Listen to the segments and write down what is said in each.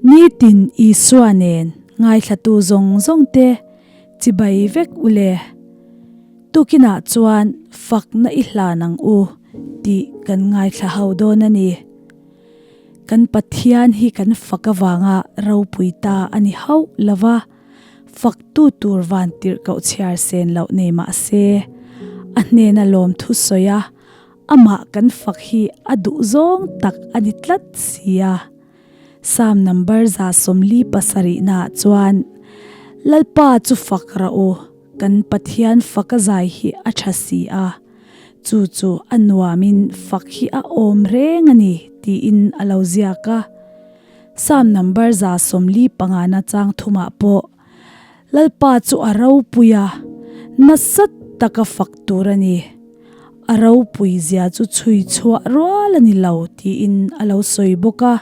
Nitin Isua nen ngaithlatu zawng zawng te chibai vek u le. Tukinah chuan fakna i hlan ang u tih kan ngaithla ho dawn a ni. Kan Pathian hi kan fak avanga ropui ta a ni hauh lo va, faktu tur van tirhkoh chhiar sen loh nei mah se, a hnena lawmthu sawi a, amah kan fak hi a duh zawng tak a ni tlat si a. Psalm number 47 naah chuan, Lalpa chu fak rah u, kan Pathian fak a zai hi a tha si a, chu chu a nuamin fak hi a awm reng a ni tiin a lo ziak a. Psalm number 145 na chang thumah pawh, Lalpa chu a ropui a, nasa taka fak tur a ni. A ropui zia chu chhui chhuah rual a ni lo tiin a lo sawi bawk a.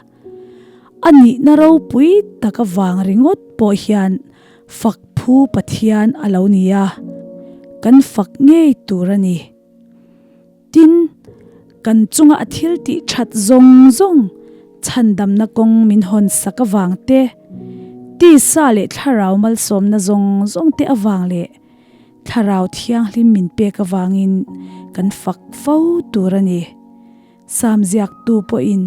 A nihna ropui tak avang ringawt pawh hian fak phu Pathian a lo ni a, kan fak ngei tur a ni. Tin, kan chunga a thil tih that zawng zawng chhandamna kawng min hawn sak avang te, tisa leh thlarau malsawmna zawng zawng te avang leh thlarau thianghlim min pek avangin kan fak fo tur a ni. Sam ziaktu pawhin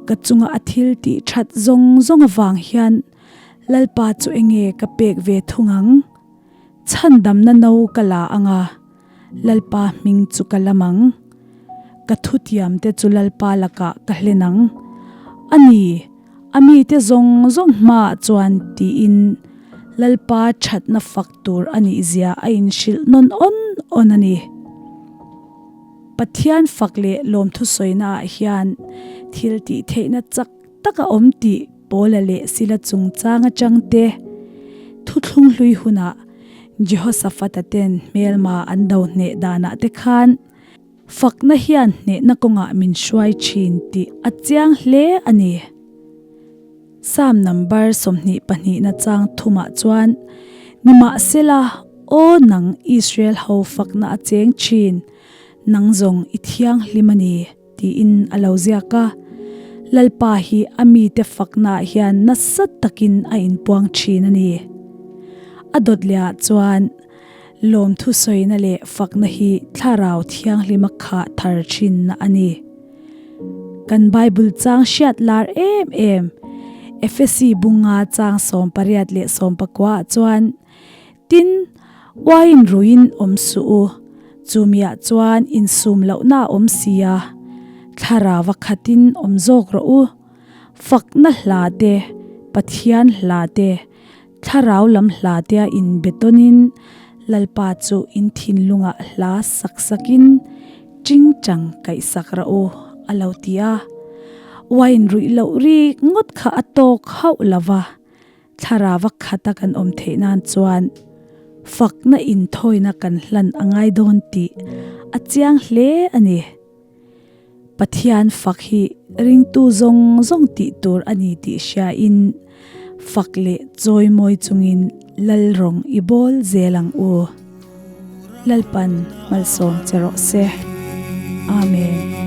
ka chunga a thil tih that zawng zawng avang hian Lalpa chu enge ka pek ve thung ang? Chhandamna no ka la ang a, Lalpa hming chu ka lam ang. Ka thutiamte chu Lalpa lakah ka hlen ang. A ni, a mite zawng zawng hmaah chuan tiin Lalpa thatna fak tur a nihzia a inhrilh nawn awn awn a ni. Pathian fak leh lawmthu sawinaah hian thil tih theihna chak tak a awm tih Paula leh Sila chungchang atang te thuthlung hlui hunah Jehoshaphat-a ten hmelma an do hneh danah te khan fakna hian hnehna kawngah min hruai thin tih a chiang hle a ni. Psalm number 22 na chang thumah chuan, Nimahsela, aw nang Israel ho fakna a cheng thin, nang zawng i thianghlim a ni. Tiin a lo ziak a. Lalpa hi a mite faknaah hian nasa takin a inpuang thin a ni. A dawt lehah chuan lawmthu sawina leh fakna hi thlarau thianghlima khah thar thinna a ni. Kan Bible chang hriat lar em em Efesi bunga chang 18 leh 19 ah chuan, Tin, uaiin ruiin awm suh u, chumiah chuan insum lohna a awm si a, thlarau a khatin awm zawk rawh u. Fakna hla te, Pathian hla te, thlarau lam hla tea inbe tawnin Lalpa chu in thinlungah hla sak sakin chingchang kaihsak rawh u, a lo ti a. Uaiin ruih loh rik ngawt kha a tawk hauh lo va. Thlarau a khata kan awm theih nan chuan fakna inthawina kan hlan a ngai dawn tih a chiang hle a ni. Pathian fak hi ringtu zawng zawng tih tur a ni tih hriain fak leh chawimawi chungin Lalrawng i bawl zel ang u. Lalpan malsawm che rawh se. Amen.